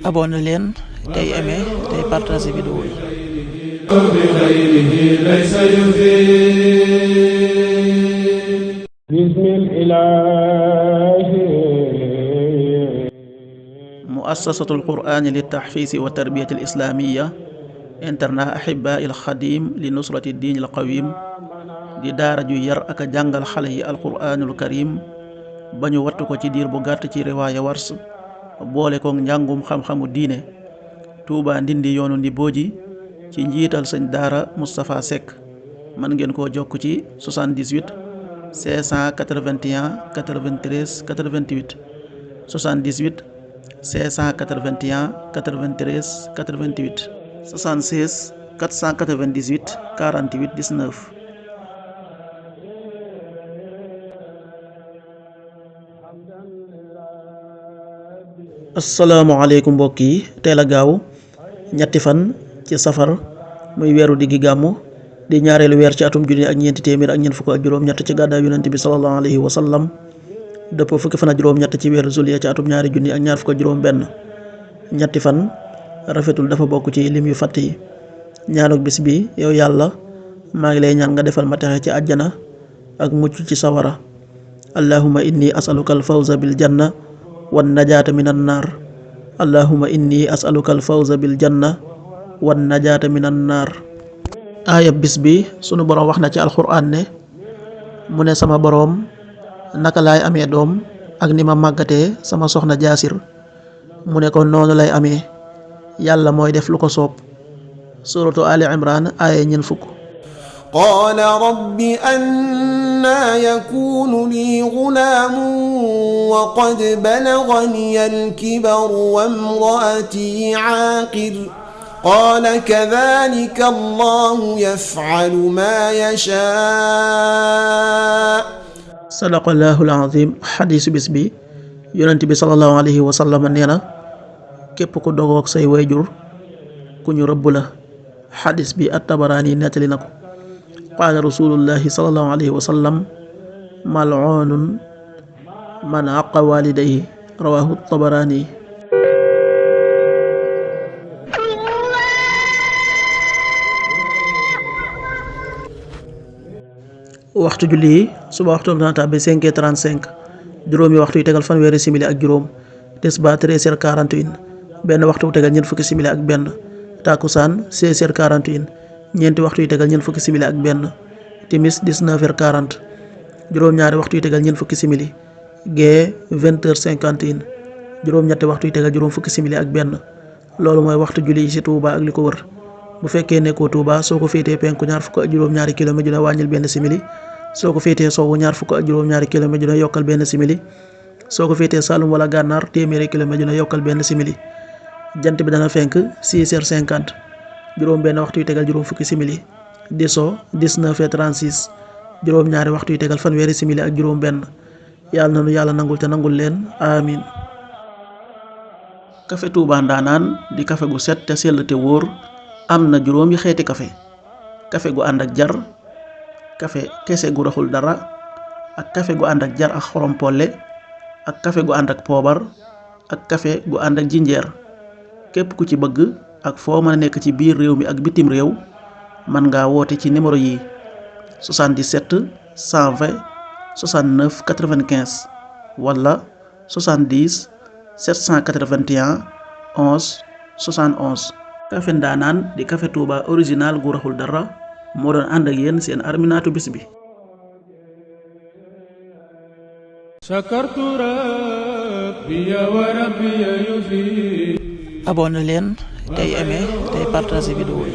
abonné leen tey aimé tey partagé vidéo yi. muassasatul qur'ani li tahfiisi wa tarbiyati al islamiyya internat ahibaa il xadim li nusrati diin al qawim di daara ju yar ak a jàngal xale yi alquraanul karim ba ñu wattu ko ci diir bu gàtt ci riwaaya wars boole kook njàngum xam-xamu diine. Touba Ndindi yoonu Ndibooji ci njiital sëñ daara Moustapha Seck. mën ngeen koo jokk ci 78 581 93 88 78 581 93 88 76 498 48 19. asalaamaaleykum mbokk yi, teel a gaaw ñetti fan ci safar muy weeru diggi gàmmu di ñaareelu weer ci atum junni ak ñeenti téeméer ak ñeent fukk ak juróom-ñett ci gàddaay yonent bi sallallahu alayhi wa sallam dëppoo fukki fan ak juróom-ñett ci weeru juillet ci atum ñaari junni ak ñaar fukk ak juróom-benn. ñetti fan rafetul dafa bokk ci lim yu fàtt yi. ñaanuk bis bi, yow yàlla maa ngi lay ñaan nga defal ma texe ci àjjana ak mucc ci sawara. allahumma inni asaluka al fawza bil janna wan najaata minan naar. allahumma inni asaluka al fawza bil janna wan najaata minan naar. aaya bis bi sunu boroom wax na ci alxuraan ne mu ne sama boroom naka laay amee doom ak ni ma màggatee sama soxna jaasir. mu ne ko noonu lay amee, yàlla mooy def lu ko soob. suratu ali imran aaya ñeent fukk. qaala rabbi annaa yakuunu lii gulaamun wa qad balaganii al-kibaru wa imra'atii aaqir qaala kadhaalika allaahu yaf'alu maa yashaa'. sadaqallaahu al-aziim. xadiisu bis bi, yonent bi sallallahu alayhi wa sallam nee na képp ku dogoog say wayjur ku ñu rëbb la. xadiis bi at-Tabaraani nettali na ko. qaala rasulullahi sallallahu alayhi wa sallam mal'uunun man aqqa waalidayhi rawaahu at-Tabaraani. waxtu julli yi suba waxtu dana tàbbi 5h35, juróomi waxtu yu tegal fanweeri simili ak juróom. tisbaar 13h41, benn waxtu yu tegal ñeent fukki simili ak benn. takusaan 16h41, ñeenti waxtu yu tegal ñeent fukki simili ak benn. timis 19h40, juróom-ñaari waxtu yu tegal ñeent fukki simili. gee 20h51, juróom-ñetti waxtu yu tegal juróom fukki simili ak benn. loolu mooy waxtu julli yi ci Touba ak li ko wër. bu fekkee nekkoo Touba, soo ko féetee penku ñaar fukk ak juróom-ñaari kilomètre dina wàññil benn simili. soo ko féetee sowwu ñaar fukk ak juróom-ñaari kilomètre dina yokkal benn simili. soo ko féetee Saloum wala Gànnaar téeméeri kilomètre dina yokkal benn simili. jant bi dana fenk 6h50, juróom benn waxtu yu tegal juróom fukki simili. di so 19h36, juróom-ñaari waxtu yu tegal fanweeri simili ak juróom benn. yàlla na nu yàlla nangul te nangul leen amin. kafe Touba Ndanaan di kafe gu set te sell te wóor. am na juróomi xeeti kafe gu ànd ak jar, kafe kese gu raxul dara, ak kafe gu ànd ak jar ak xorom polle, ak kafe gu ànd ak poobar, ak kafe gu ànd ak jinjeer. képp ku ci bëgg ak foo mën a nekk ci biir réew mi ak bitim réew mën ngaa woote ci numéro yi 77 120 69 95 wala 70 781 11 71. kafe Ndaanaan di kafe Touba original gu raxul dara moo doon ànd ak yéen seen arminaatu bis bi. abonné leen tey aimé tey partagé vidéo yi.